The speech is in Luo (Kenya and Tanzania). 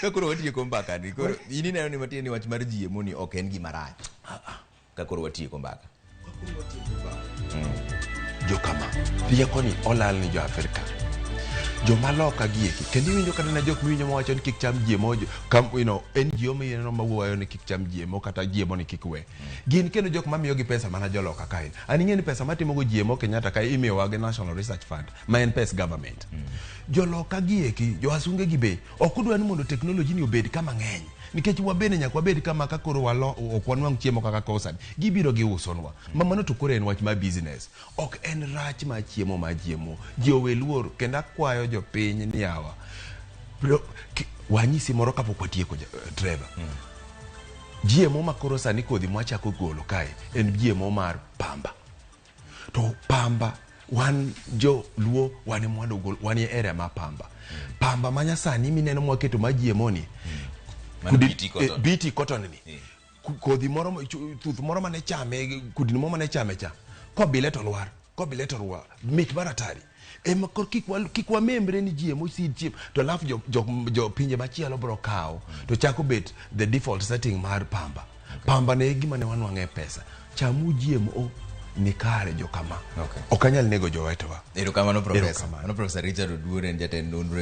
Ka koro watieko mbaka ni koro in ineno ni matiende ni wach mar GMO ni ok en gima rach. Ka koro watieko mbaka. Jokama rieko ni olal ni jo Afrika joma loka gieki kendo iwinjo kata na jok miwinjo mawacho ni kik cham GMO kam, you know, NGO mineno mawuoyo ni kik cham GMO kata GMO ni kik we gin kendo jok mamiyogi pesa mana joloka kae an ing'e ni pesa matimogo GMO Kenyatta kae imiyowa gi National Research Fund ma en pes government joloka gieki jowasunge gi be ok odwa ni mondo technology ni obed kama ng'eny nikech wabende nyaka wabed kama ka koro walo ok wanwang' chiemo kaka kosa gibiro giusonwa ma mano to koro en wach mar business ok en rach mar chiemo mar GMO ji owe luor kendo akwayo jopiny ni yawa wanyisi moro kapok watieko Trevor GMO ma koro sani kodhi mwachako golo kae en GMO mar pamba to pamba wan jo luo wan ema wadogol wan e area mar pamba pamba ma nyasani mineno mwaketo ma GMO ni Mano BT cotton. BT cotton ni Kodhi moro thuth moro mane chame kudni moro mane chame cha kobile to lwar kobile to lwar mit mar atari ema koro kik wa- kik wamembre ni GMO seed chip to alafu jo, jo, jo pinje machielo bro kawo to chako bet the default setting mar pamba pamba ne e gima ne wanwang'e pesa chamu GMO ni kare jokama Okay. ok anyal nego jowetewa Erokamano profesa. Erokamano. Mano Profesa Richard Oduor en jatend nonro.